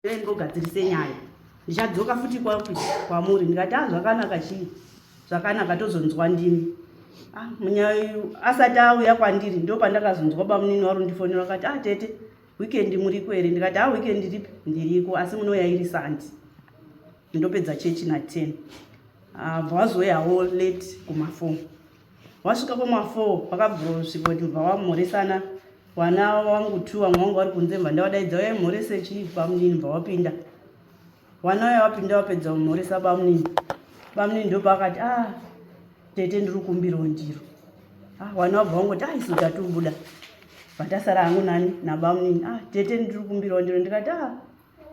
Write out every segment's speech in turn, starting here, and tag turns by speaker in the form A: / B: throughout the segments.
A: Ndingogadzirise nyaya ndichadzoka futi kwapi kwamuri ndikati ah zvakanaka chii zvakanaka tozonzwa ndimi ah munyaya asati auya kwandiri ndo pandakazonzwa bamunini wari undifonera akati ah tete weekend muriko here ndikati ah weekend ripi ndiriko asi munouya iri sandi ndopedza chechi na 10 ah, bva wazouyawo late kuma4 wasvika kuma4 vakabvurosvika kuti bva wamhoresana Wana wangu tu vamwe wangu vari kunze mva ndavadaidza uyai mhorese chii bamunini bva wapinda. Wana uya wapinda wapedza kumhoresa bamunini. Bamunini ndopaakati ah tete ndiri kumbirawo ndiro. Ah wana wabva wangoti ah isu tatobuda. Bvatasara hangu nani nabamunini. Ah tete ndiri kumbirawo ndiro ndikati ah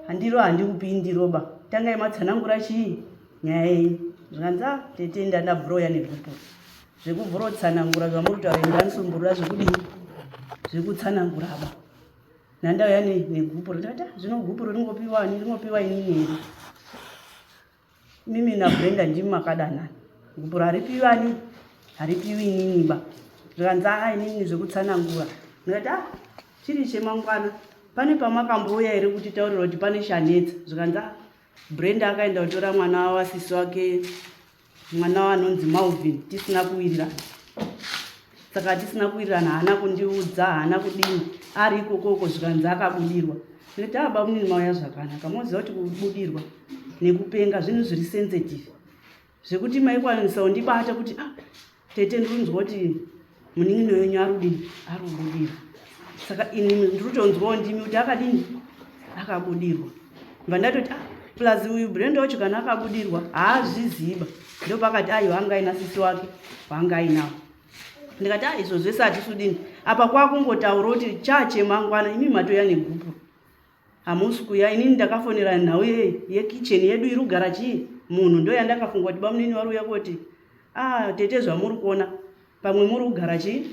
A: handiro handikupi ndiro ba. Tangai matsanangura chii nyaya yenyu. Zvikanzi ah tete ndandabvura uya negupu. Zvekuvhurotsanangura zvamuri kutaura ini ndanisumburura zvekudii zvekutsanangura ba ndandauya negupuro ndikati ah, zvino gupuro ringopiwa ani ringopiwa inini here mimi nabrenda ndimi makadanana gupuro haripiwi ani haripiwi inini ba zvikanzi a ah, inini zvekutsanangura ndikati a ah, chiri chemangwana pane pamakambouya here kuti taurira kuti pane chanetsa zvikanzi a brenda akaenda kutora mwana wasisi wake mwana anonzi Malvin tisina kuwirirana saka tisina kuwirirana haana kundiudza haana kudini ari ikokoko zvikanzi akabudirwa ndikati aba ah, munini mauya zvakanaka moziva kuti kubudirwa nekupenga zvinhu zviri sensitive zvekuti maikwanisa kundibata kuti ah, tete ndikunzwa kuti munin'ina wenyu arudini arikubudirwa saka ini ndikutonzwawo ndimi kuti akadini akabudirwa bva ndatoti ah, plus uyu brand wacho kana akabudirwa haazviziba ndopakati aiwa anga aina sisi wake waanga ainawo ndikati ah izvo zvese hatisudini apa kwakungotaura kuti chachemangwana imi matoya negupu Hamusi kuya inini ndakafonera nhau yekitchen yedu iri kugara chii munhu ndo yandakafunga kuti bamunini vari uya koti ah tete zvamuri kuona pamwe muri kugara chii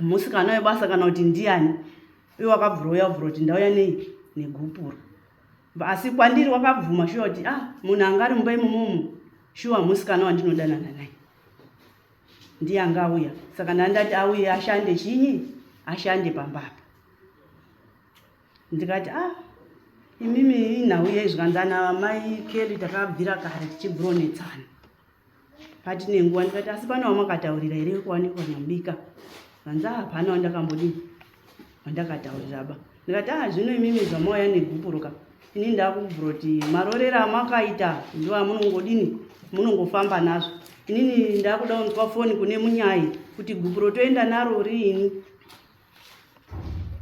A: musikana webasa kana kuti ndiyani uye wakabvura uya bvura kuti ndauya nei negupuro asi kwandiri wakabvuma shuwa kuti ah munhu anga ari mumba imomomo shuwa musikana wandinodanana naye ndiye anga auya saka ndandati auye ashande chinyi ashande pambapa ndikati ah imimi inhau yei zvikanzi ana mai Kelly takabvira kare tichibvuronetsana patine nguva ndikati asi pane wamakataurira here kuwanikwa nyamubika zvanzi ah hapana wandakambodini wandakataurira ba ndikati ah zvino imimi zvamauya negupuruka ini ndakubvura kuti marorero amakaita ndo amunongodini munongofamba nazvo inini ndakuda kunzwa foni kune munyai kuti gupuro toenda naro riini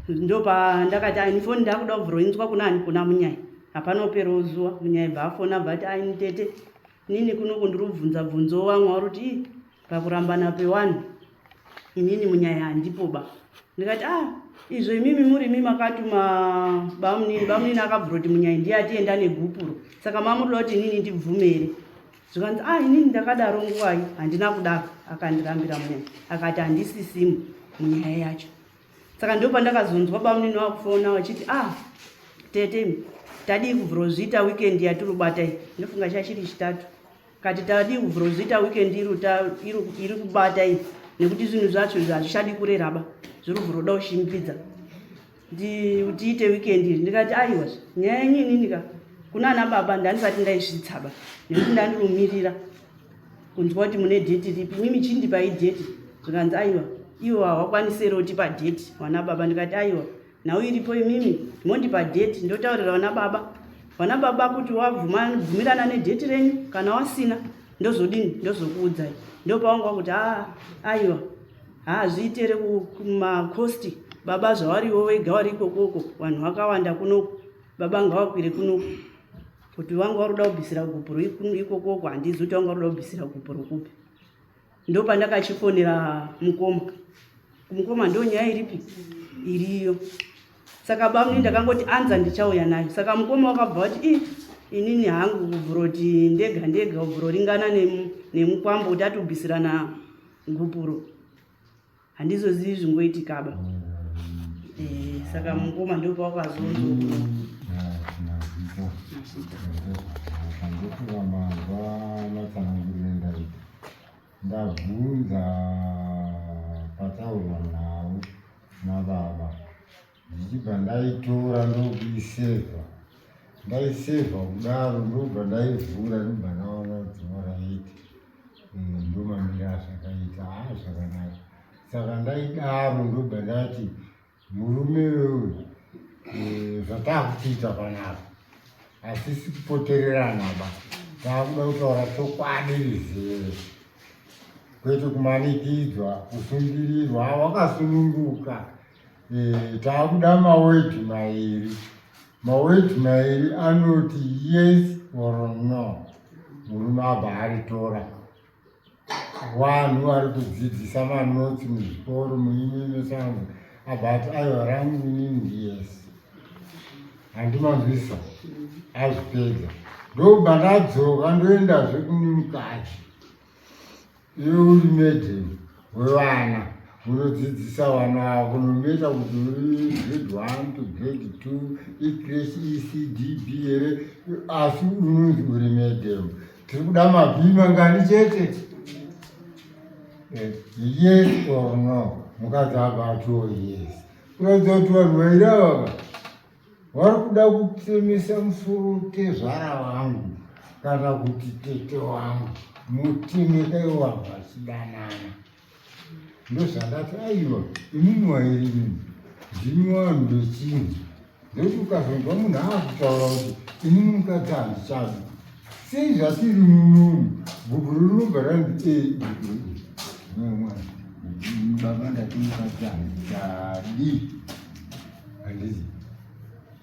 A: ndopandakati aini foni ndakuda kubvroinzwa kuna ani kuna munyai hapana uperawo zuva munyai bva afona bva ati aini tete inini kunoku ndiri kubvunza bvunzo wamwe wari kuti ii pakurambana pewanhu inini munyai handipo ba ndikati ah izvo imimi muri imi makatuma bamunini bamunini akabvura kuti munyai ndiye atienda negupuro saka mamuroda kuti inini ndibvumere zvikanzi ah inini ndakadaro nguvai handina kudaro akandirambira munyaya akati handisisimu munyaya yacho saka ndo pandakazonzwa bamunini vakufona vachiti ah tete tadii kuvhurozviita weekend yatirubata iyi ndofunga chachiri chitatu kati tadii kuvhurozviita weekend iri kubata iyi nekuti zvinhu zvacho hazvichadi kureraba zviri kuvhuroda kushimbidza tiite weekend iri ndikati aiwa nyaya yenyu inini ka kuna ana baba ndandisati ndaisvitsaba nekuti ndandirumirira kunzwa kuti mune dheti ripi imimi chindipai dheti zvikanzi aiwa iwo hawakwanisi here kutipa dheti wana baba ndikati aiwa nhau iripo imimi mondipa dheti ndotaurira wana baba wana baba kuti wabvumirana nedheti renyu kana wasina ndozodini ndozokuudzai ndopawanga wakuti a aiwa Haazviite here kumacost baba zvawariwo wega wari ikokoko vanhu vakawanda kunoku baba ngawakwire kunoku kuti wanga wari kuda kubvisira gupuro ikokoko handizi kuti wanga wari kuda kubvisira gupuro kupi ndopandakachifonera mukoma kumukoma ndo nyaya iripi iriyo saka bamuni ndakangoti anza ndichauya nayo saka mukoma wakabva wati i inini hangu kubvuroti ndega ndega ubvuroringana nemukwambo kuti atobvisirana gupuro handizozivi zvingoitikaba eh, saka mukoma ndopawakazonzo
B: ndabvunza pataurwa nhau nababa ndichibva ndaitora ndokuisevha. Ndaisevha kudaro ndobva ndaivhura ndobva ndaona kuti oraiti eh, ndomamira azvakaita haa zvakanaka. Saka ndaidaro ndobva ndati murume wewe eh, zvatakuchiita panapa hatisi kupotererana ba takuda kutaura chokwadi rizere kwete kumanikidzwa kusungirirwa wakasununguka eh, takuda mawedhi mairi mawedhi mairi anoti yes or no murume abva aritora Vanhu vari kudzidzisa manotsi muzvikoro muimwe mesango abva ati aiwa rangu inini ndiyes handimanzwisa azvipedza ndobva ndadzoka ndoendazve kune mukadzi iwe uri madam wevana unodzidzisa vana vako nometa kuti uri grade one to grade two icresh ecdb here asi unonzi uri madam tiri kuda mabhii mangani chete eh, yes or no mukadzi abva atiwo yes kuratidza kuti vanhu vairi avava vari kuda kutemesa musoro tezvara vangu kana kuti tete wangu mutemeka iwo vanhu vachidanana ndozvandati aiwa imimi wairi imimi ndimi vanhu vechinhu ndokuti ukazonzwa munhu akutaura kuti inini mukadzi handichadi sei zvatiri munomu guguru rinobva ranzi e guguru baba ndati mukadzi handichadi handiti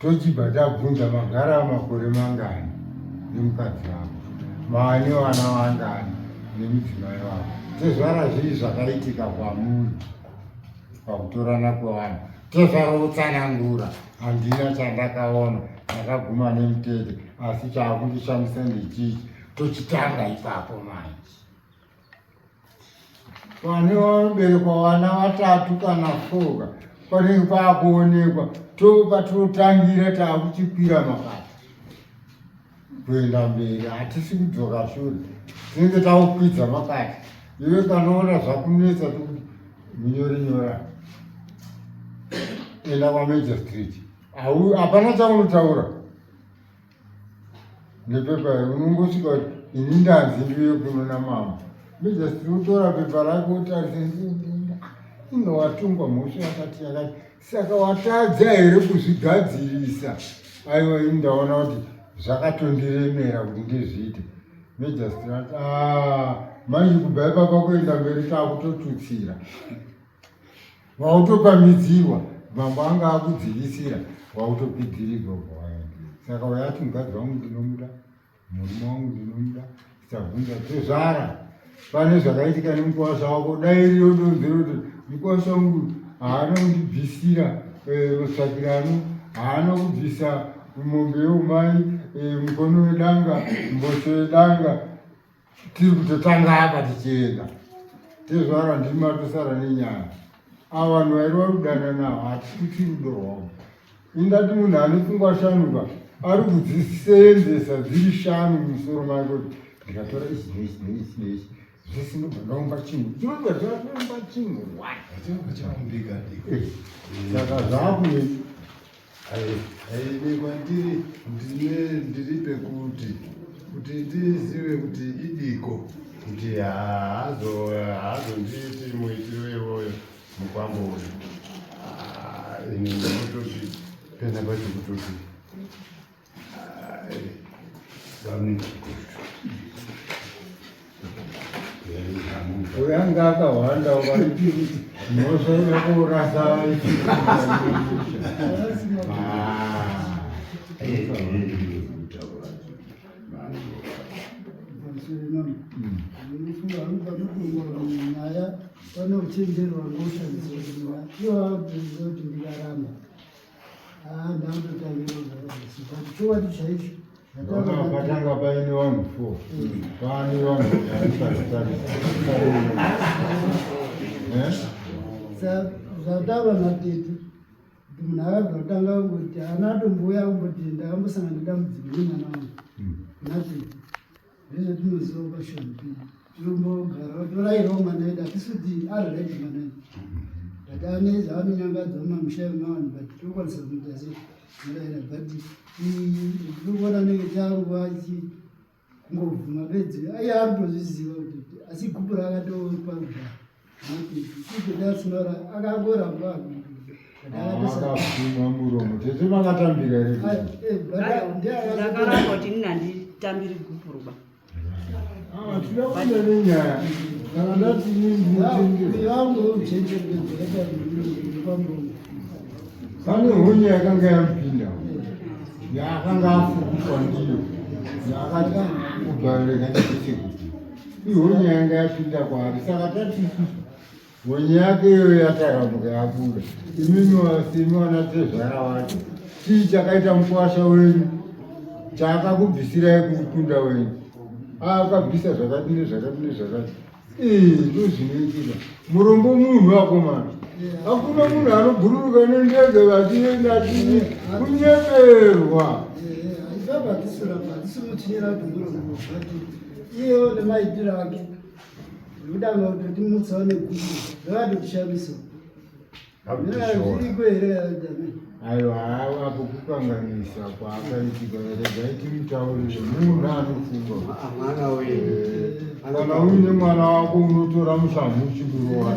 B: Tochibva tabvunza magara makore mangani nemukadzi wako, maane vana vangani nemudzimai wako. Tezvara zvii zvakaitika kwamuri pakutorana kwevanhu? Tezvara wotsanangura, handina chandakaona, ndakaguma nemutete, asi chaakundishamisa ndechichi. Tochitanga ipapo manje. Pane vanoberekwa vana vatatu kana foka panenge paakuonekwa topatinotangira taakuchikwira makati kuenda mberi hatisi kudzoka shure tinenge takukwidza makati iwe kanoona zvakunetsa tokuti munyori nyora enda kwamajor street hapana chaunotaura nepepa unongosvika kuti ini ndanzi ndiuye kuno namama mejasi utora pepa rako utarise inga watungwa mhosva yakati yakati saka watadza here kuzvigadzirisa aiwa ini ndaona kuti zvakatondiremera kuti ndizviite mejasi ati ah, manje kubva ipapa kuenda mberi takutotutsira Wautopamhidzirwa mambo anga akudzivisira wautokwidziridzwa ubva waenda. Saka uyo ati mukadzi wangu ndinomuda, murume wangu ndinomuda, tisabvunza tezvara pane zvakaitika nemukwasha wako dai iriyo donzi roti mukwasha wangu haana kundibvisira eh, musvakirano haana kubvisa mombe yeumai eh, mukono wedanga mbosho yedanga tiri kutotanga apa tichienda tezvara ndimi matosara nenyaya ava vanhu vairi vari kudanana ava hatikuti rudo rwavo indati munhu ane pfungwa shanu ka ari kudziseenzesa dziri shanu mumusoro make kuti ndikatora ichi neichi neichi neichi zvese ndobva ndaumba chinhu chinobva zvaumba chinhu one eh, saka zvaakunetsa
C: Ini kwandiri ndine ndiri pekuti kuti ndizive kuti idiko kuti haazondiiti muitiro iwoyo mukwambo uyu ah, ini ndinototi pena pacho kutoti
B: Uyo anga akahwanda ukaiti mhosva yekurasa
D: nyaya pane uchenjeri wangoshandisa kuti ivo vabvunza kuti ndikaramba ah, ndakutotangira but chokwadi chaicho
B: Patanga paine vanhu four paane vanhu
D: zvataura natete kuti munhu akabva kutanga kungoti haana atombouya kumboti ndakambosangana nedambudziko nemwana wangu natete ndezvatinoziva pashombi tinombogara torairawo mwana edu hatisi kuti ari right mwana edu but ane zvaanonyangadza mumamisha emavanhu but tokwanisa kuita sei. Muraira but ndinoona nenge changuva kungobvuma bedzi aye ari kutozviziva kuti asi gupuro akatopa kudhara akangoramba
B: akapfuma muromo tete makatambira here
A: ndakaramba kuti ini handitambiri gupuro ba
B: ah, tinokuda nenyaya kana ndati pane honye yakanga yamupinda yaakanga afukutwa ndiyo yaakati kubvarurega ndipise kuti ihonye yanga yapinda kwaari saka tati isusu honye yake iyoyo yataramuka yabuda imimi wasimi vanatezvara wacho chii chakaita mukwasha wenyu chaakakubvisirai kumukunda wenyu akabvisa zvakati nezvakati nezvakati ndozvinoitika murombo munhu akomana hakuna munhu anobhururuka nendege vachienda achii kunyeperwa
D: iyewo nemaitiro ake ndikudanga kutotimutsawo neguku zvakatotishamisa zviriko here
B: aiwa apo kukanganisa kwaakaitika regai timutaurire munhu anofunga
C: mwana wenyu
B: kana uine mwana wako unotora mushamhu uchikurowa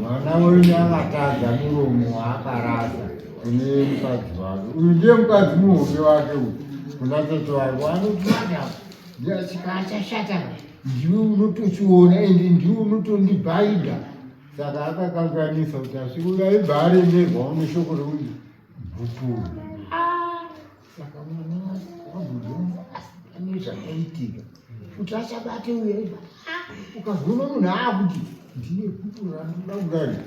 B: mwana wenyu akatadza muromo waakarasa kune mukadzi wake uyu ndiye mukadzi muhombe wake uyu kuna tete wake wanotata chikachashata ndiwe unotochiona ende ndiwe unotondibhaidha saka akakanganisa kuti asvike uyo aibva aremerwawo neshoko rekuti bhupuru ah, saka mwana wabhudhongo ane zvakaitika kuti achabate uyo aibva ah, ukazoona munhu aakuti ndine bhupuru randinoda kudari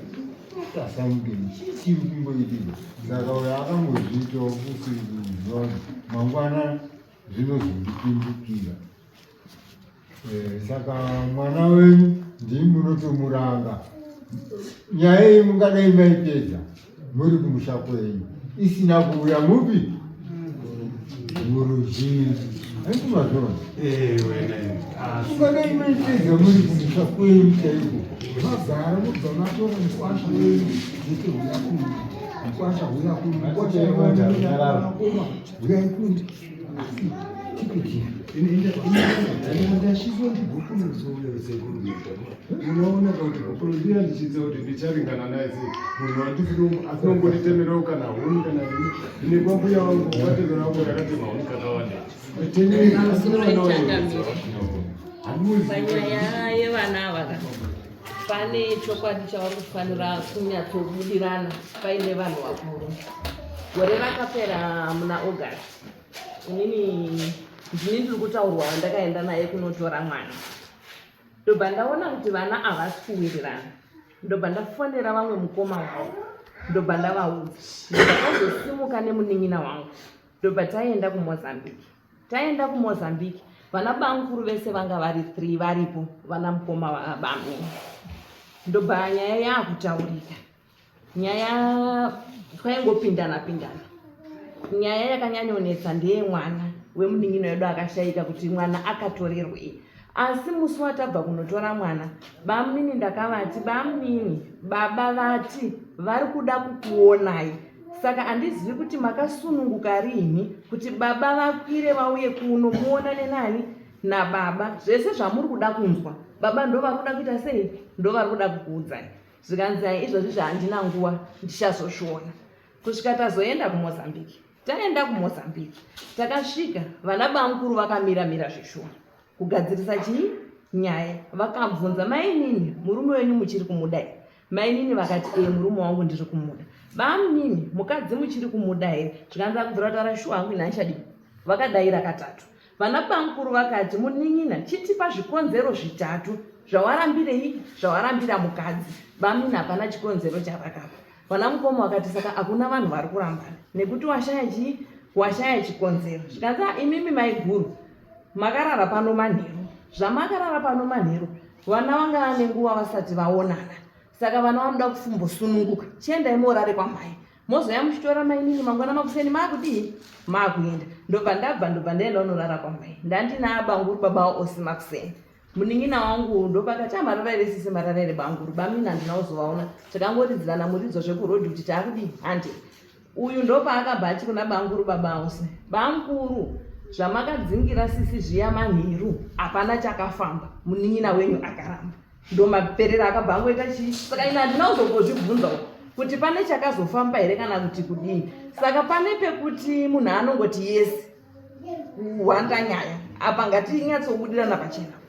B: tasamugeni chii chiri kumboitika saka uyo akangozviitawo kusiri kuziva kuti mangwana zvinozondipindukira eh, saka mwana wenyu ndii munotomuranga nyaya iyi mungadai maipedza muri kumusha kwenyu isina kuuya mupi muruzhinji haisi mazvona
C: eh,
B: mungadai maipedza muri kumusha kwenyu chaiko magara mobva matora mukwasha wenyu zvete huya kuno mukwasha huya kuno mukwasha huyai kuno asi tikiti
C: ndasvitswa ndigupuro zouya sekuru unoona kuti gupuro ndiya ndichidza kuti ndicharingana naye sei munhu wandisiri asinongonditemerao kana huni kana ini ine kwambuya wangu kwatemera wangu ndakatema huni kakawanda
E: panyaya yevana ava ka pane chokwadi chavari kufanira kunyatsobudirana paine vanhu vakuru gore rakapera muna august inini ndini ndiri kutaurwa wandakaenda naye kunotora mwana ndobva ndaona kuti vana havasi kuwirirana ndobva ndafonera vamwe mukoma wavo ndobva ndavaudza ndobva tazosimuka nemunin'ina wangu ndobva taenda kumozambique taenda kumozambique vana bamukuru vese vanga vari three varipo vana mukoma vabamnini ndobva nyaya yaakutaurika nyaya twaingopindana pindana nyaya yakanyanyonetsa ndeyemwana wemunin'ina wedu akashaika kuti mwana akatorerwei asi musi watabva kunotora mwana bamunini ndakavati bamunini baba vati vari kuda kukuonai saka handizivi kuti makasununguka riini kuti baba vakwire vauye kuno muonane nani nababa zvese zvamuri kuda kunzwa baba ndo vari kuda kuita sei ndo vari kuda kukuudzai zvikanzi ai izvozvi zvahandina nguva ndichazozviona kusvika tazoenda kumozambique taenda kumozambique takasvika vana bamukuru vakamira mira zveshuwa kugadzirisa chii nyaya vakabvunza mainini murume wenyu muchiri kumuda here mainini vakati ee murume wangu ndiri kumuda bamunini mukadzi muchiri kumuda here zvikanzi akubvira kutaura shuwa hangu ini handichadii vakadaira katatu vana bamukuru vakati munin'ina chitipa zvikonzero zvitatu zvawarambirei zvawarambira mukadzi bamunini hapana chikonzero chavakapa vana mukoma vakati saka hakuna vanhu vari kurambana nekuti washaya chii washaya chikonzero zvikanzi ah, imimi maiguru makarara pano manheru zvamakarara pano manheru vana vanga vane nguva vasati vaonana saka vana vanoda kufumbosununguka chiendai morare kwamai mozouya muchitora mainini mangwana makuseni maakudii maakuenda ndobva ndabva ndobva ndaenda unorara kwamai ndandina abanguru baba waosi makuseni Munin'ina wangu ndopakati amarara here sisi marara here bamukuru bamina handina kuzovaona takangoridzirana muridzo zvekurodhi kuti taakudii handi uyu ndopaakabva ati kuna bamukuru baba use bamukuru zvamakadzingira sisi zviya manheru hapana chakafamba munin'ina wenyu akaramba ndomaperera akabva angoita chii saka ini handina kuzombozvibvunzawo kuti pane chakazofamba here kana kuti kudii saka pane pekuti munhu anongoti yesi kuhwanda nyaya apa ngatinyatsobudirana pachena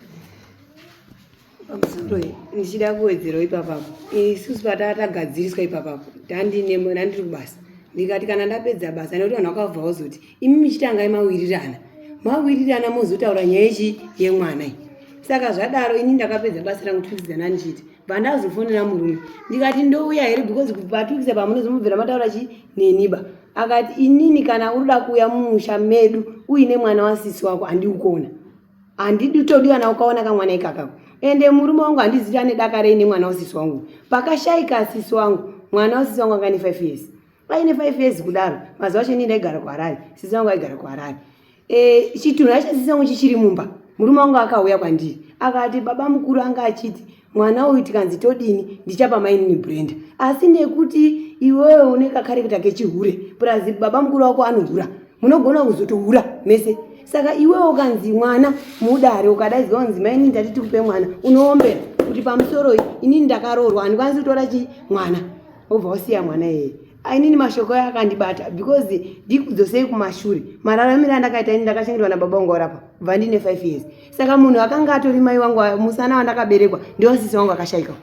F: pamusoro ndichida kuwedzerawo ipapapo isusu pataa tagadziriswa ipapapo ndandine ndandiri kubasa ndikati kana ndapedza basa nekuti vanhu vakabva vazoti imi michitangai mawirirana mawirirana mozotaura nyaya yechi yemwana iyi saka zvadaro ini ndakapedza basa rangu tukidzana ndichiti bvandazofonera murume ndikati ndouya here because patukisa pamunozomubvira mataura chi neniba akati inini kana urikuda kuuya mumusha medu uine mwana wasisi wako handiukona handidi todi kana ukaona kamwana ikakako ende murume wangu handizivi ane daka rei nemwana wasisi wangu pakashaika sisi wangu mwana wasisi wangu anga ne five years aine five years kudaro mazuva acho ini ndaigara kuharare sisi wangu aigara kuharare e, chitunha chasisi wangu chichiri mumba murume wangu akauya kwandiri akati baba mukuru anga achiti mwana uyu tikanzi todini ndichapa mainini brenda asi nekuti iwewe une kakarekta kechihure purazi baba mukuru wako anohura munogona kuzotohura mese saka iwewe ukanzi mwana mudare ukadaidzwa kunzi mainini tati tikupe mwana unoombera kuti pamusoroi inini ndakaroorwa handikwanisi kutora chi mwana wobva wasiya mwana iyeye ainini mashoko ayo akandibata because ndikudzosei kumashure mararamiro andakaita ini ndakachengetwa nababa vangu varapa kubva ndine five years saka munhu akanga atori mai vangu musana wandakaberekwa ndiwasisi wangu akashaika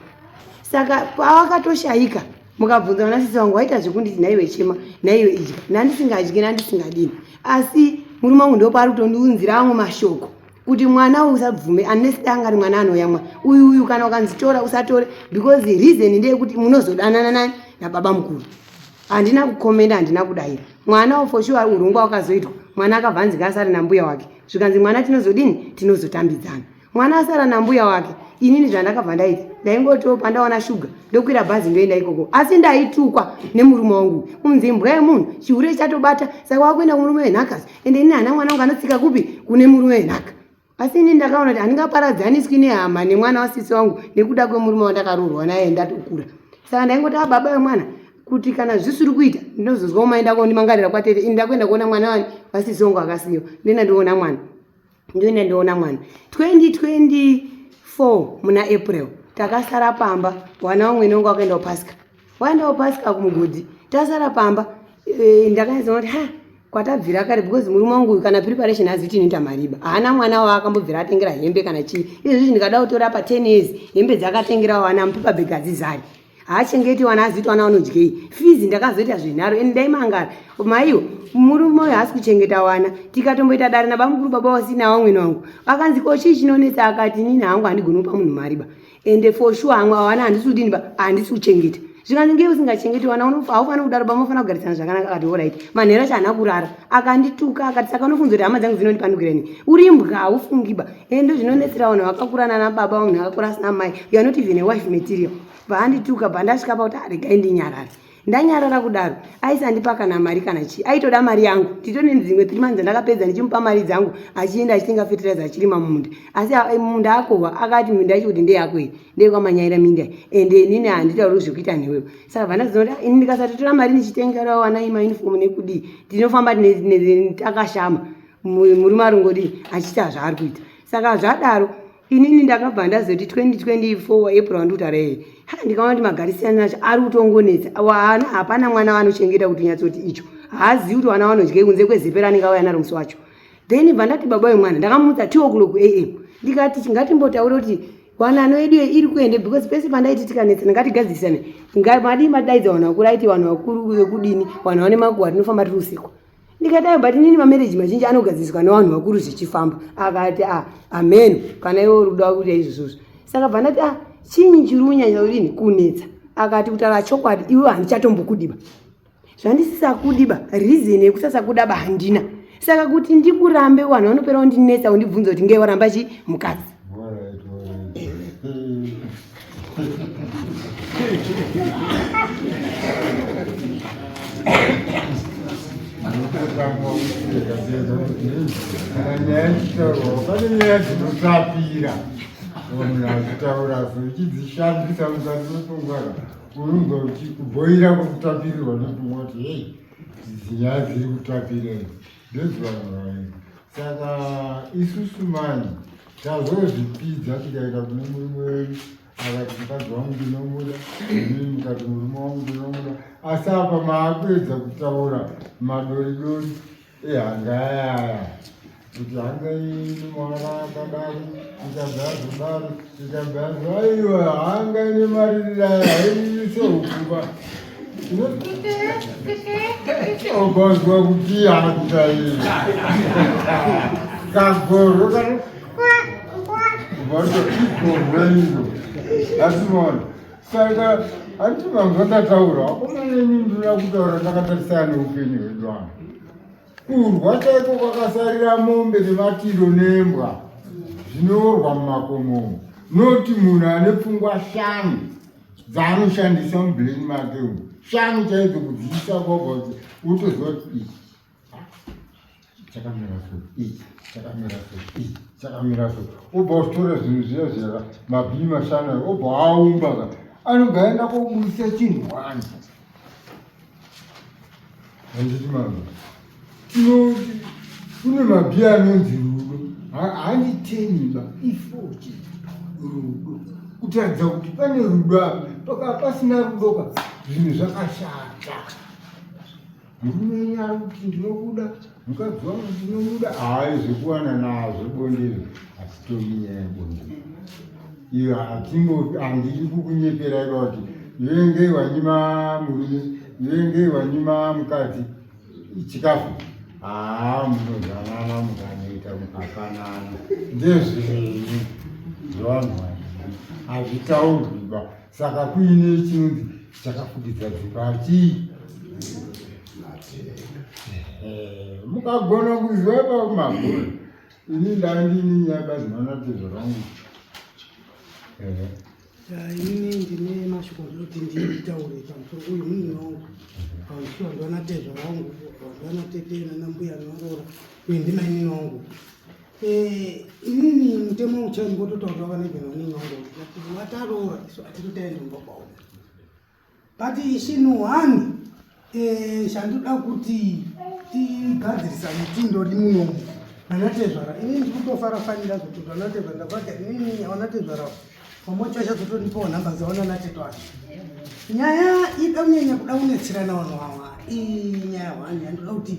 F: saka pawakatoshaika mukabvunza vana sisi vangu waita zvekunditi nhaiwe chema nhaiwe idya ndandisingadyi ndandisingadini asi murume wangu ndopaari kutondiunzira amwe mashoko kuti mwana uyu usabvume unless danga ari mwana anoyamwa uyu uyu kana ukanzi tora usatore because reason ndeyekuti munozodanana nani nababa mukuru handina kukomenda handina kudaira mwana for sure urongwa wakazoitwa mwana akabva anzi ngaasare nambuya wake zvikanzi mwana tinozodini tinozotambidzana mwana asara nambuya wake inini zvandakabva ndaita ndaingotiwo pandawana shuga ndokwira bhazi ndoenda ikoko asi ndaitukwa nemurume wangu kunzi imbwa yemunhu chihure chatobata saka wakuenda kumurume wenhakasi ende ini hana mwana wangu anotsika kupi kune murume wenhaka asi ini ndakaona kuti handingaparadzaniswi nehama nemwana wasisi wangu nekuda kwemurume wandakaroorwa naye ndatokura saka ndaingoti a ah, baba vemwana kuti kana zvisiri kuita ndinozozwa umaenda kondimangarira kwatete ini ndakuenda kuona mwana wani wasisi wangu akasiyiwa ndoenda ndoona mwana ndoenda ndoona mwana 2024 muna april takasara pamba wana wamwene wangu wakaenda kupasika waenda kupasika kumugodhi tasara pamba e, ndakanyatsoona kuti ha kwatabvira kare because murume wangu kana preparation hazi kuti inoita mariba haana mwana waakambobvira atengera hembe kana chii izvezvi ndikada kutora pa 10 years hembe dzakatengera wana mupepa bag hadzizari haachengeti wana azivi kuti wana vanodyei fizi ndakazoita zvenharo and ndaimangara maiwo murume uyo haasi kuchengeta wana tikatomboita dare nabamukuru baba wasina vamwene wangu akanzi ko chii chinonetsa akati nini hangu handigoni kupa munhu mari ba ende for sure hamwe awana handisi kudini ba handisi kuchengeta zvikanzi ngei usingachengeti wana haufaniri kudaro ba munofanira kugarisana zvakanaka akati orit manhero acho haana kurara akandituka akati saka unofunza kuti hama dzangu dzinondipandukira ini uri imbwa haufungi ba ende zvinonetsera vanhu vakakura nana baba vanhu vakakura asina mai you are not even a wife material Paandituka pandasvika pakuti ah, regai ndinyarare ndanyarara kudaro aisandipa kana mari kana chii aitoda mari yangu titone dzimwe three months ndakapedza ndichimupa mari dzangu achienda achitenga fertilizer achirima mumunda asi ah, munda akohwa akati minda yacho kuti ndeyako iyi ndeyekwamanyaira minda ende inini handitauri zvekuita newewo saka bva ndaziva kuti ah, ini ndikasatotora mari ndichitengera wana imauniform nekudii tinofamba takashama murume aringodii achiita zvaari kuita saka zvadaro inini ndakabva ndazoti 2024 april wandikutaura iye ha ndikaona kuti magarisiyana acho ari kutongonetsa wana hapana mwana waanochengeta kuti unyatsoti icho haazivi kuti wana wanodyei kunze kwezepe raanenge auya naro musi wacho then bva ndati baba wemwana ndakamutsa 2 o'clock am ndikati ngatimbotaure kuti wanano yedu iri kuende because pese pandaiti tikanetsana ngatigadzirisane madii madaidza vanhu vakuru aiti vanhu vakuru vekudini vanhu vane makuwa tinofamba tiri usiku ndikati ayo but inini mamereji mazhinji anogadziriswa nevanhu vakuru zvichifamba akati a ah, ameno kana iwe uri kuda kuita izvozvozvo saka bva ndati a ah, chinyi chiri kunyanya kudini kunetsa akati kutaura chokwadi iwe handichatombokudiba zvandisisakudiba reason yekusasakuda handina saka kuti ndikurambe vanhu vanopera kundinetsa kundibvunza kuti ngei waramba chi mukadzi
B: Kana nyaya ichitaurwa pane nyaya dzinotapira. Munhu achitaura so uchidzishandisa mukati mepfungwa unonzwa kuti kubhoira kwekutapirirwa nepfungwa kuti hei idzi nyaya dziri kutapira idzi ndedzevanhu vairi. Saka isusu manje tazozvipidza tikaenda kune murume wedu akati mukadzi wangu ndinomuda, inini mukati murume wangu ndinomuda, asi apa maakuedza kutaura madoridori ehanga ayaya kuti hanga ine mwana akadaro ikabva yazodaro ikabva yazo aiwa hanga ine maririra aya hairirise hukuba ugonzwa kuti hanga iyi kagorro kano vato igorro iro asi maona saka handiti vanhu vakataura akomana ini ndinoda kutaura ndakatarisana neupenyu hwedu ano kurwa chaiko kwakasarira mombe nematiro nembwa zvinorwa mumakomo umu noti munhu ane pfungwa shanu dzaanoshandisa mubrain make umu shanu chaidzo kudziisa kwabva kuti utoziva kuti ichi chakamira so ichi chakamira so ichi chakamira so obva uchitora zvinhu zviya zviya mabhii mashanu ayo obva aumba ka anobva aenda koburitsa chinhu wani handiti mama tinoti kune mabhii anonzi rudo handiteni ba ifoti rudo kutaridza kuti pane rudo apa paka pasina rudo ka zvinhu zvakashata Murume wenyu ari kuti ndinokuda, mukadzi wangu ndinomuda. Hayi zvekuwana nazvo bonde izvo hatitongi nyaya yebonde iyo. Hatimbo handidi kukunyeperai ba kuti iwe ngei wanyima murume, iwe ngei wanyima mukadzi chikafu. Haa munozanana mukanoita mukapanana ndezvenyu zvevanhu vaviri hazvitaurwi ba. Saka kuine chinonzi chakafukidza dzimba chii? Mukagona kuziva ipapo magona. Ini ndandini nyaya bazi manatezvo rangu.
D: Inini ndine mashoko andinoti nditaure pamusoro uyu munini wangu pamusoro ndovanatezvo rangu ndovanatete nanambuya noroora uyu ndimainini wangu. Eh, inini mutemo uchangototaura vanenge vanini wangu kuti wataroora isu atiri taenda kumba kwavo but chinhu one eh, chandoda kuti tigadzirisane tindori munomu vanatezvara inini ndiri kutofara fanira zvoti vanatezvara ndakati inini vanatezvara pamocho achazotondipawo nhamba dzavo nanatete acho nyaya ida kunyanya kuda kunetserana vanhu ava inyaya one yandoda kuti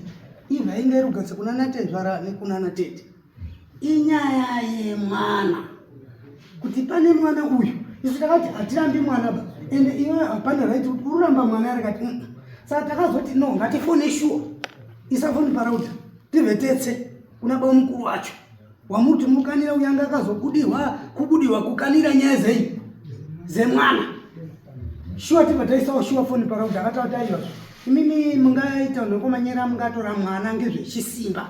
D: Iva inga iri kugatsa kuna natezvara nekuna natete. Inyaya yemwana. Kuti pane mwana uyu. Isu takati hatirambi mwana ba. Ende iwe hapana right kuti uramba mwana ari kati. Mm. Saka takazoti no ngatifone sure. Isafoni parauta. Tivhetetse kuna baba mukuru wacho. Wamuti mukanira uyu anga akazobudirwa kubudirwa kukanira nyaya dzei dzemwana. Shuwa tibva taisawo shuwa foni parauta akataura aiwa. Imimi mungaita nekomanyera mungatora mwana ngezvechisimba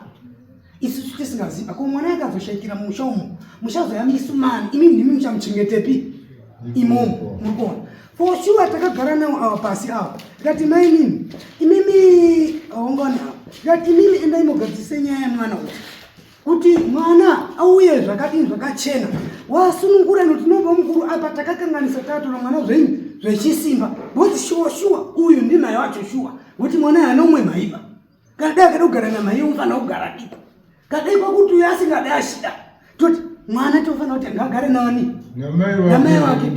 D: isusu tisingaziva ko mwana akazoshaikira mumusha umo muchazoyamisumani imi ndimi muchamuchengetepi imomo muri kuona for sure takagara nawo awa pasi awa tikati mainini imimi aongoni awa tikati imimi endai mugadzise nyaya yemwana uyu kuti mwana auye zvakadini zvakachena wasunungura ino tinobva mukuru apa takakanganisa tatora mwana zvenyu zvechisimba bcause shuwa shuwa uyu ndimai wacho shuwa ngokuti mwana haana umwe maiba kana dai akada kugara namai unofanira kugara diko kadai kwakuti uyo asingade ashida toti mwana tofanira kuti ngagare nani namai wake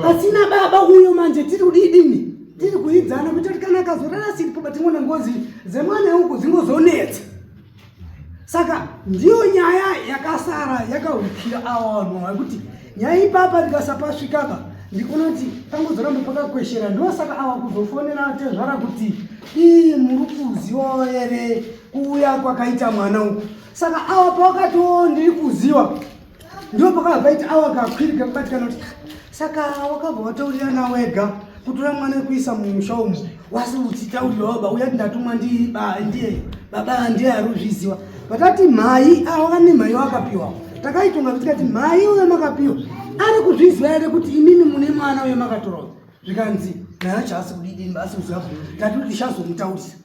D: asina baba uyo manje tiri kudidini tiri kuidzana kuita kuti kana akazorara siripo batingoona ngozi dzemwana uku dzingozonetsa Saka ndiyo nyaya yakasara yakahukira awa vanhu ava kuti nyaya ipapa ndikasapasvikapa ndikuona kuti pangozoramba pakakweshera ndosaka awa kuzofonera tezvara kuti ii muri kuziwa here kuuya kwakaita mwana uku saka awa pawakati o ndiri kuziwa ndipo pakabva paita awa kakwiri kakubatikana kuti saka wakabva wataurirana wega kutora mwana wekuisa mumusha umu wasi uchitaurira waba uya ndatumwa ndiye baba ndiye ari kuzviziva vakati mhai awa vane mhai wakapiwa takaitonga tikati mhai uyo makapiwa ari kuzviziva here kuti imimi mune mwana uyo makatora zvikanzi naye acho asi kudidini asi kuziva tati kuti tichazomutaurisa.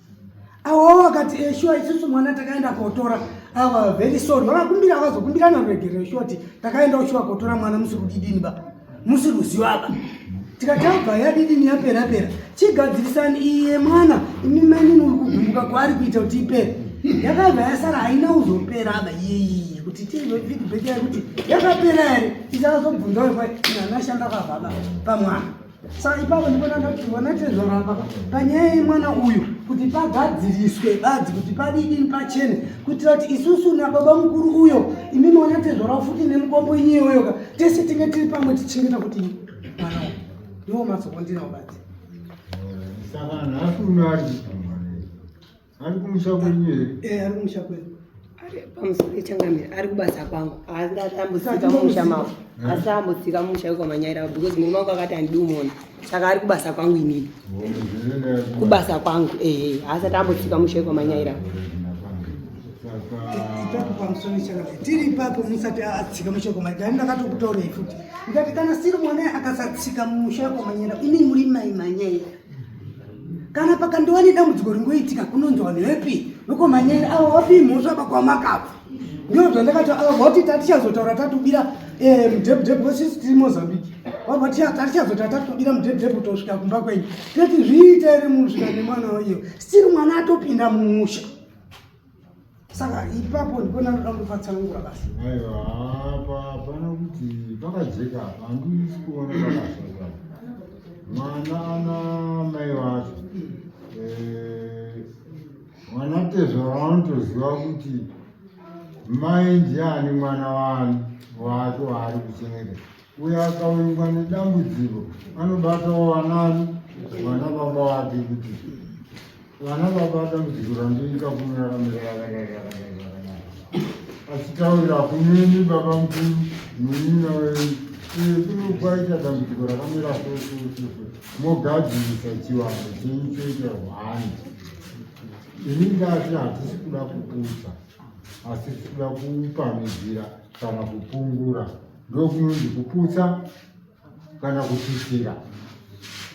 D: Awawo vakati eh, shuwa isusu mwana takaenda kotora ava very sorry vakakumbira vakazokumbirana ruregerero shuwa kuti takaenda shuwa kotora mwana musi kudidini ba musi ruzivo apa tikati abva yadidini yapera pera chigadzirisani iye mwana imi mainini uri kugumbuka kwaari kuita kuti ipere yakabva yasara haina kuzopera aba iyeyiyi kuti tiive feedback yayo kuti yakapera here isakazobvunza wekwa nanashanda kavaba pamwana Saka ipapo ndipo ndati vanatezvara apa panyaya yemwana uyu kuti pagadziriswe badzi kuti padidini pachene kuitira kuti isusu nababa mukuru uyo imimi vanatezvara futi nemukombo inyeyoyo ka tese tinge tiri pamwe tichengeta kuti mwana uyu ndiwo masoko ndinawo badzi.
B: Saka nhasi uno ari Ari kumusha kwenyu here?
D: Eh, ari kumusha kwedu.
F: Ari pamusoro changamire, ari kubasa kwangu. Haasati ambotsika mumusha mavo. Haasati ambotsika mumusha wekwamanyaira because murume wangu akati handidi kumuona. Saka ari kubasa kwangu inini. Kubasa kwangu ehe, haasati ambotsika musha wekwamanyaira.
D: Ipapo pamusoro changamire. Tiri ipapo musati atsika musha wekwamanyaira. Ndakatokutaurei futi. Ndikati kana siri mwana akasatsika mumusha wekwamanyaira, imi muri mai manyaira. Kana pakandova nedambudziko ringoitika kunonzi vanhu vepi vekwamanyere avo vapi mhosva bakwamakabva ndizvo zvandakati avo voti tatichazotaura tatobira eh, mudhebhudhebhu wesisi tiri mozambique vabva tatichazotaura tatobira mudhebhudhebhu tosvika kumba kwenyu toti zviite here musvika nemwana waiyo still mwana atopinda mumusha saka ipapo ndipo ndanoda kundofatsanangura basi
B: aiwa apa hapana kuti pakajeka apa handisi kuona pakashata mwana ana mai vacho eh, mwana tezvara anotoziva kuti mai ndiani mwana wani wacho waari kuchengeta uyo akawingwa nedambudziko anobatawo vanani vana baba vake kuti Vana baba dambudziko randiita kumiraramira rakadai rakadai rakadai achitaurira kunini baba mukuru munin'ina wenyu uye kuno kwaita dambudziko rakamira so so so so mogadzirisa chivanhu chenyu choita hwani ini ndati hatisi kuda kuputsa asi tiri kuda kupamhidzira kana kupungura ndokunonzi kuputsa kana kututsira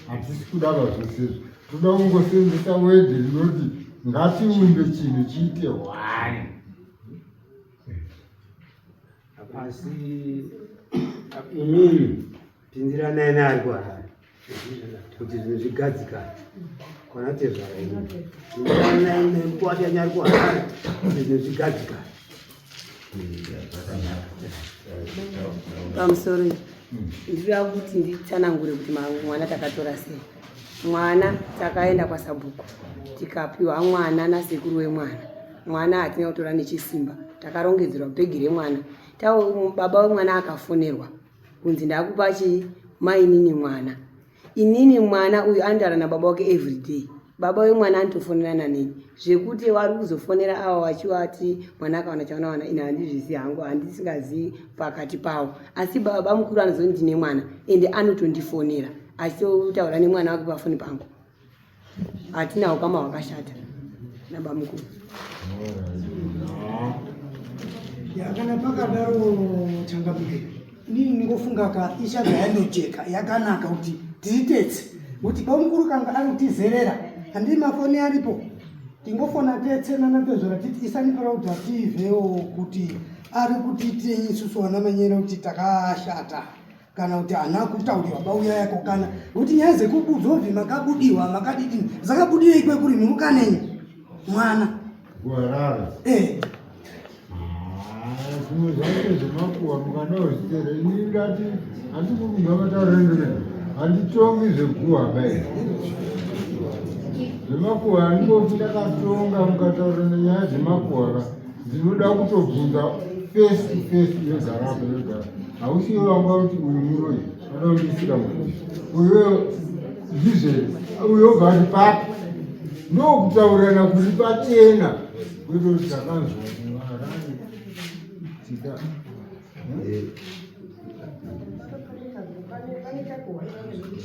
B: hatisi kuda vazvose izvi toda kungosenzesa wedhi rinoti ngatiumbe chinhu chiite hwani
G: asi imimi pindiranai naari kuharare kuti zvinhu zvigadzikane kwana tezvara imi pindiranai nemukwati anyari kuharare kuti zvinhu zvigadzikane
F: Pamusoro ndinoda kuti nditsanangure kuti mwana takatora sei. Mwana takaenda kwasabhuku tikapiwa mwana nasekuru wemwana. Mwana hatina kutora nechisimba, takarongedzerwa bhegi remwana. Baba wemwana akafonerwa kunzi ndakupa chii mainini mwana. Inini mwana uyu anotaura nababa wake everyday. Baba wemwana anotofonerana neni zvekuti vari kuzofonera ava vachivati mwana akawana chavanawana ini handizvizivi hangu handisingazivi pakati pavo asi baba mukuru anozoti ndine mwana ende anotondifonera achitotaura nemwana wake pafoni pangu hatina ukama hwakashata nabamukuru
D: ya kana pakadaro changamire inini ndingofunga ka ichabva yandojeka yakanaka kuti tiitetse kuti bamukuru kanga ari kutizerera handii mafoni aripo tingofona tetse nanatezvera titi isani parauta tiivewo kuti ari kutiitei isusu vana manyera kuti takashata kana kuti hana kutaurirwa bauya yako kana kuti nyaya dzekubudzobvi makabudiwa makadidini dzakabudirei kwekuri murukanenyi mwana
B: kuharare
D: eh.
B: Ah, zvimwe zvacho zvemakuwa mukanaozvitere ini ndati handikukunzwa mataurendere handitongi zveguwa bai zvemakuwa handikofi ndakatonga mukataura nenyaya dzemakuwa ka ndinoda kutobvunza face to face yogara apa yogara hausi iwe wanga kuti uyu muroyi anoda kundiisira muroyi uyo ndizve uyo obva ati papi ndokutaurirana kuri pachena kwete kuti takanzwa kuharare tika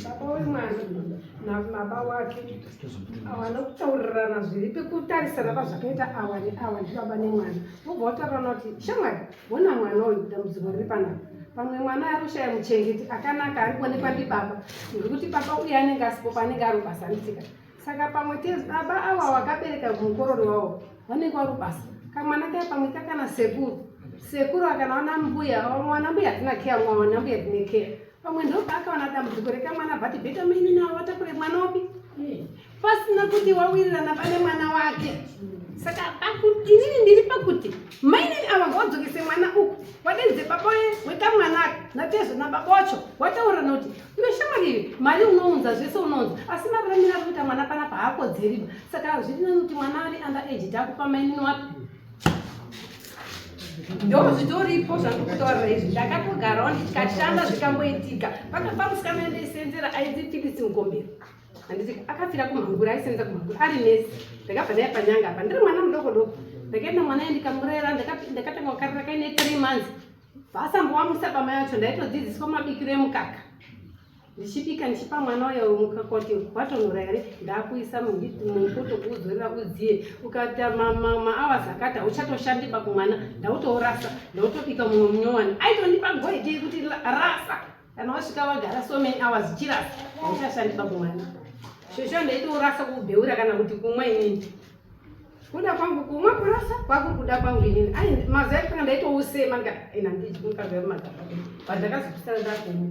H: Baba wemwana nababa wake hawana kutaurirana zviri pekutarisana pazvakaita awa neawa ndibaba nemwana vobva vataurirana kuti shamwari hona mwana uyu dambudziko riri panapa pamwe mwana ari kushaya muchengeti akanaka ari kuonekwa ndibaba ngekuti baba uye anenge asipo paanenge ari kubasa anditika Saka pamwe baba awa wakabereka mukororo wawo vanenge vari kubasa, kamwana kaya pamwe kakana sekuru, sekuru akanaona mbuya, wana mbuya hatina keya, mwana mbuya tine keya. Pamwe ndopaakaona dambudziko rekamwana, bvati bheta mainini avo vatakure mwana upi pasina kuti wawirirana pane mwana wake. Saka inini ndiri pakuti mainini ava ngavadzokese mwana uku, wadenze baba wekamwana aka natezvo nababa wacho wataurirana kuti iwe shamwari iwe mari unounza zvese unounza, asi mararamiro ari kuita mwana panapa haakodzeriba. Saka zviri nani kuti mwana ari under age takupa mainini wapi. Ndo zvitoripo zvandikutaurira izvi. Ndakatogarawo ndikashanda zvikamboitika. Pakafa musikana yandaisenzera ainzi Phyllis Mukombero, handiti akafira kumhangura, aisenza kumhangura ari nesi. Ndakabva naye panyanga apa ndiri mwana mudoko doko, ndakaenda mwana ye ndikamurera, ndakatanga kukarira kaine 3 months. Vasambowamusa bama yacho, ndaitodzidziswa mabikiro emukaka, ndichibika ndichipa mwana uyo mukaka kuti watonhora here, ndakuisa mupoto kuudzorera udziye. Ukaita mahours akati hauchatoshandiba kumwana, ndautourasa, ndautobika mumwe munyowani. Aitondipa gohete yekuti rasa kana wasvika wagara so many hours chirasa, hauchashandiba kumwana. Shosho ndaitourasa kuubheura kana kuti kumwa inini kuda kwangu, kumwa kurasa kwakuri kuda kwangu inini. Ai, mazuva ekutanga ndaitousema ndikati ina ndidyi mukaka wemumagaba, but ndakazopesana ndakumwa.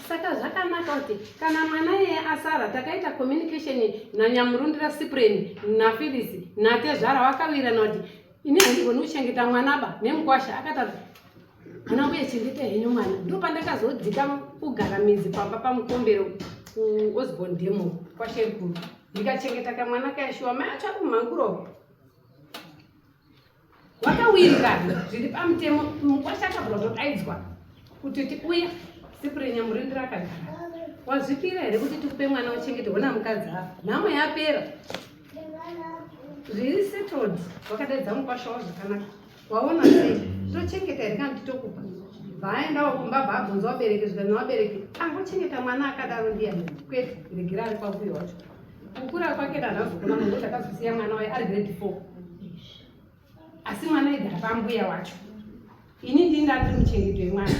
H: Saka zvakanaka kuti kana mwana iyeye asara, takaita communication naNyamurundira Cyprian naPhyllis natezvara, wakawirirana kuti ini handigoni kuchengeta mwana ba nemukwasha akataura mwana mbuya chengeta henyu mwana. Ndopandakazodzika kugara midzi pamba paMukombero kuOsborn Demo kwaShekuru, ndikachengeta kamwana kayashuwa. Mai acho ari kumhanguro, wakawirirana zviri pamutemo. Mukwasha akabva kutodaidzwa kuti tiuya, Cyprian Nyamurindira akagara, wazvipira here kuti tikupe mwana uchengete? Hona mukadzi afa, nhamo yapera, zviri settled. Wakadaidza mukwasha wavo zvakanaka, waona sei, tochengeta here kana titokupa? Bvaendawo kumba, bvaabvunza vabereki, zvikana vabereki angochengeta mwana akadaro ndiyani? Kwete, regera ari kwambuya wacho. Kukura kwake danhazokuna munhu kuti akazosiya mwana waye ari grade 4, asi mwana aigara pambuya wacho, ini ndini ndandiri muchengeto wemwana.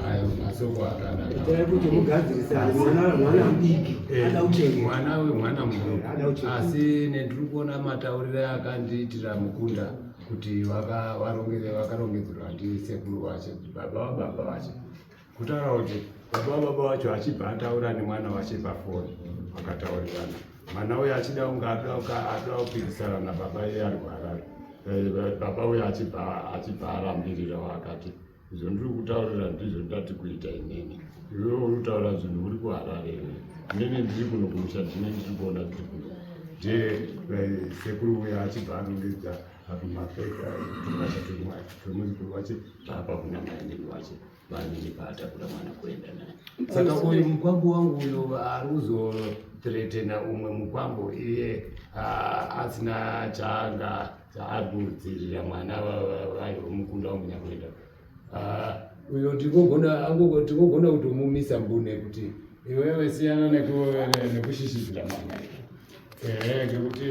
C: Ayo masoko akanaka.
G: Itai kuti mugadzirisane, mwana mudiki ada kuchengeta.
C: Mwana wemwana
G: Ada
C: mudoko,
G: kuchengeta.
C: asi nendiri kuona mataurire akandiitira mukunda kuti vakarongedzerwa ndisekuru wache, baba wababa wache, kutaura kuti baba wababa wacho achibva ataura nemwana wache pafoni, vakataurirana. Mwana uyo achida kunge adoda kupikisana nababa iye ari kuHarare, baba uyo achibva arambirirawo, akati izvo ndiri kutaurira ndizvo ndati kuita inini, iwewe uri kutaura zvinhu uri kuHarare, inini ndiri kuno kumusha, ndine ndiri kuona zviri kuno. Ndiye sekuru uyo achibva arongedza mapeka tukasha twemuzukuru wache, baba kuna mainini wache, mainini paatakura mwana kuenda naye. Saka uyu mukwambo wangu uyu ari kuzothreatena umwe mukwambo iye asina chaanga chaari kudzivirira mwana wemukunda wangu nyakuenda. Uyo tingogona kutomumisa mbune kuti iwewe siyana nekushishidzira mwana, ehe, ngekuti